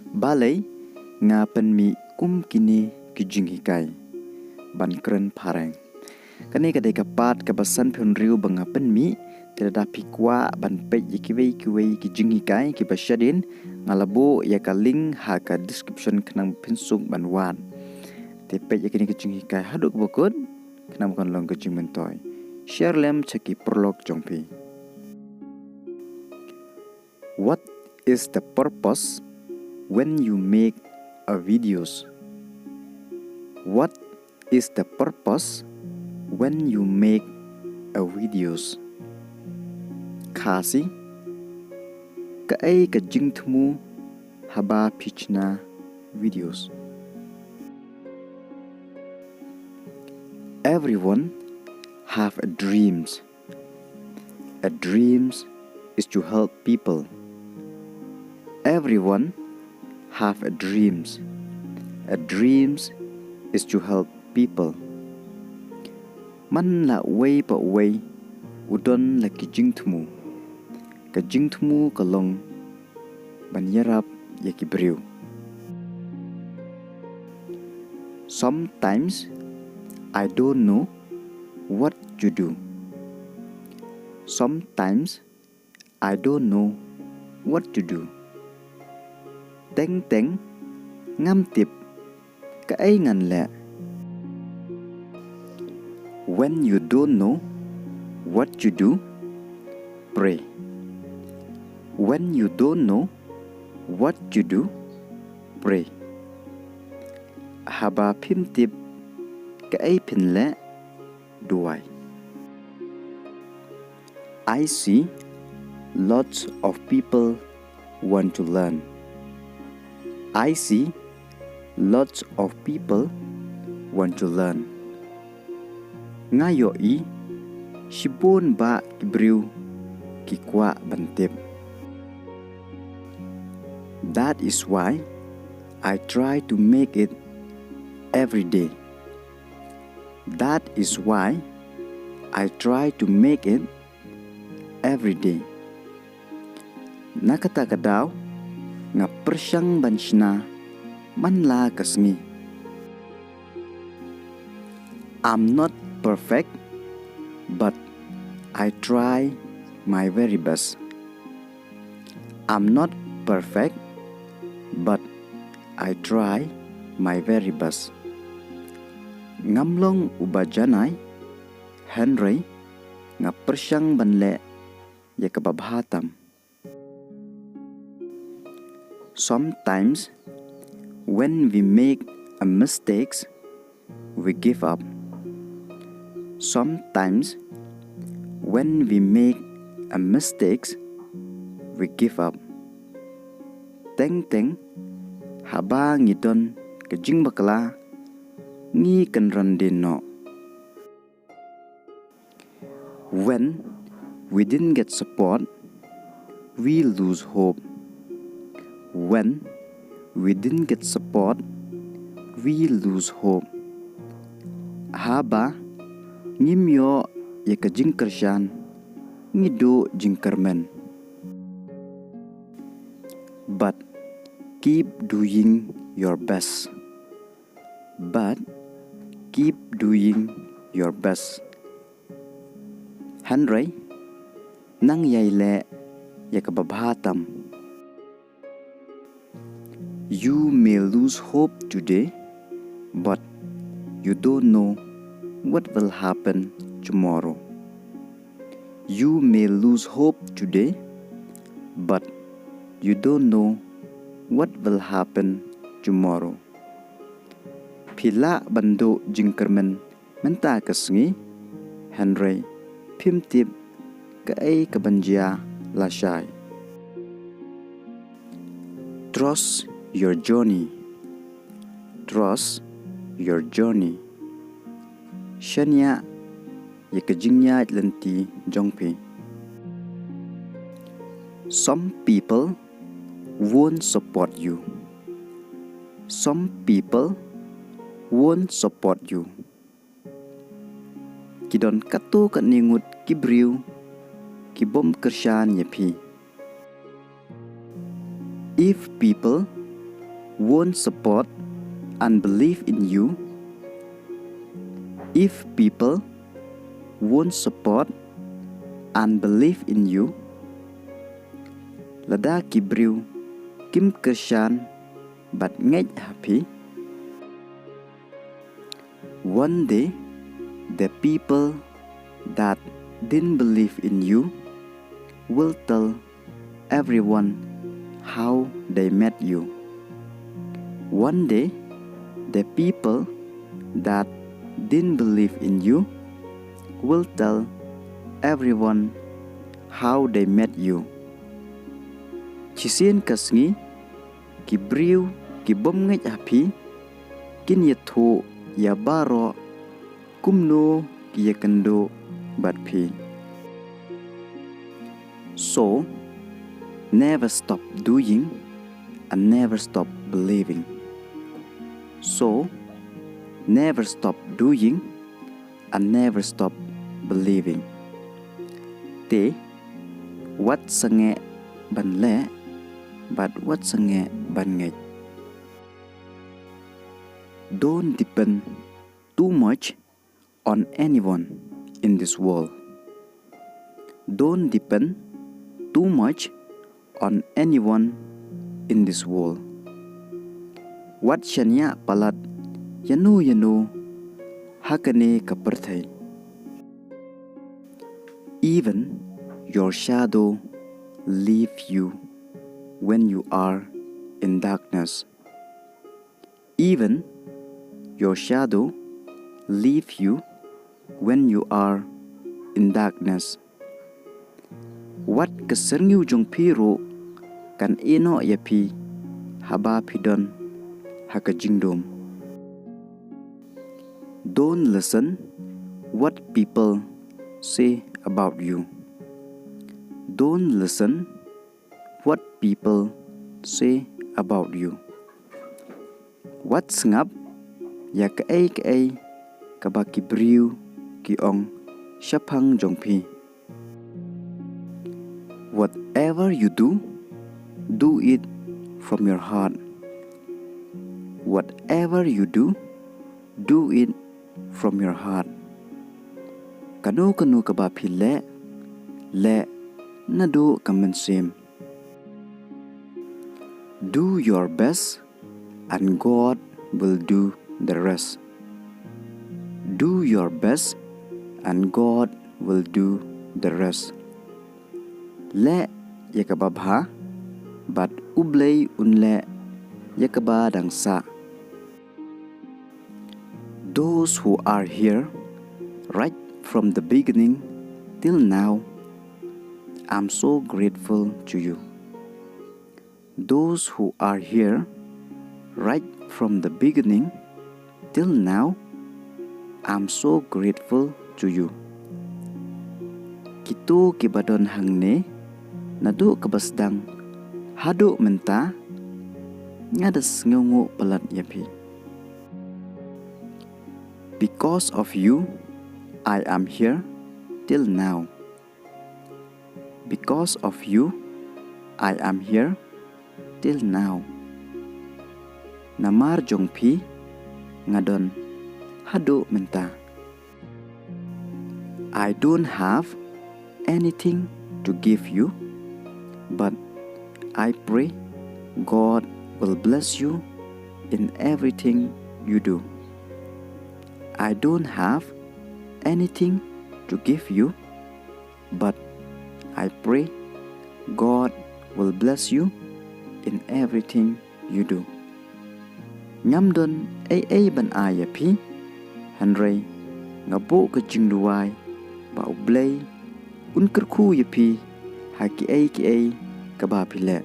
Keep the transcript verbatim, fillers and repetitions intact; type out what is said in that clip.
Balei nga pynmih kum kine ki jinghikai? Ban kren phareng. Kane ka dei ka part kaba san phew hynriew ba nga pynmih. Te lada phi kwah ban peit ïa kiwei kiwei ki jinghikai kiba shadien, nga la buh ïa ka link ha ka description khnang ba phin suk ban wad. Te peit ïa kine ki jinghikai haduh kaba kut khnang ba kan long ka jingmyntoi. Share lem sha ki paralok jong phi. What is the purpose when you make a videos? What is the purpose when you make a videos? Khasi, kaei ka jingthmu haba phi shna videos? Everyone have a dreams. A dreams is to help people. Everyone have a dreams. A dreams is to help people. Man la uwei pa uwei u don la ki jingthmu. Ka jingthmu ka long ban ïarap ïa ki briew. Sometimes I don't know what to do. Sometimes I don't know what to do. Teng teng ngam tip kaei ngan leh. When you don't know what to do, pray. When you don't know what to do, pray. Haba phim tip kaei phin leh, duwai. I see lots of people want to learn. I see lots of people want to learn. Nga ïohi shibun bah ki briew ki kwah ban tip. That is why I try to make it every day. That is why I try to make it every day. Na kata ka daw nga pyrshang ban shna man la ka sngi. I'm not perfect, but I try my very best. I'm not perfect, but I try my very best. Ngam long uba janai, hynrei nga pyrshang ban leh ïa kaba bha tam. Sometimes when we make a mistakes, we give up. Sometimes when we make a mistakes, we give up. Teng teng haba ngi don ka jingbakla, ngi kynran dien noh. When we didn't get support, we lose hope. When we didn't get support, we lose hope. Haba ngim ïoh ïa ka jingkyrshan, ngi duh jingkyrmen. But keep doing your best. But keep doing your best. Hynrei nang ïai leh ïa kaba bha tam. You may lose hope today, but you don't know what will happen tomorrow. You may lose hope today, but you don't know what will happen tomorrow. Phi lah ban duh jingkyrmen mynta ka sngi, hynrei phim tip kaei kaban jia lashai. Trust your journey. Trust your journey. Shaniah ïa ka jingïaid lynti jong phi. Some people won't support you. Some people won't support you. Ki don katto katne ngut ki briew ki bym kyrshan ïa phi. If people won't support and believe in you, if people won't support and believe in you, lada ki briew kim kyrshan bad ngeit ha phi, one day the people that didn't believe in you will tell everyone how they met you. One day, the people that didn't believe in you will tell everyone how they met you. Shisien ka sngi, ki briew ki bym ngeit ha phi kin ïathuh ïa baroh kumno ki ïakynduh bad phi. So, never stop doing and never stop believing. So, never stop doing and never stop believing. Te, wat sangeh ban leh, bad wat sangeh ban ngeit. Don't depend too much on anyone in this world. Don't depend too much on anyone in this world. Wat shaniah palat ïano ïano ha kane ka pyrthei. Even your shadow leave you when you are in darkness. Even your shadow leave you when you are in darkness. Wat ka syrngiew jong phi ruh kan ïehnoh ïa phi haba phi don ha ka jingdum. Don't listen what people say about you. Don't listen what people say about you. Wat sngap ïa kaei kaei kaba ki briew ki ong shaphang jong phi. Whatever you do, do it from your heart. Whatever you do, do it from your heart. Kano kano kaba phi leh, leh naduh ka mynsiem. Do your best and God will do the rest. Do your best and God will do the rest. Leh ïa kaba bha, bad U Blei un leh ïa kaba dang sah. Those who are here right from the beginning till now, I'm so grateful to you. Those who are here right from the beginning till now, I'm so grateful to you. Kito kiba don hangne naduh kaba sdang haduh mynta, nga da sngewnguh palat ïa phi. Because of you, I am here till now. Because of you, I am here till now. Namar jong phi, nga don haduh mynta. I don't have anything to give you, but I pray God will bless you in everything you do. I don't have anything to give you, but I pray God will bless you in everything you do. Ngam don ei ei ban ai ïa phi, hynrei nga buh ka jingduwai ba U Blei un kyrkhu ïa phi ha kiei kiei kaba phi leh.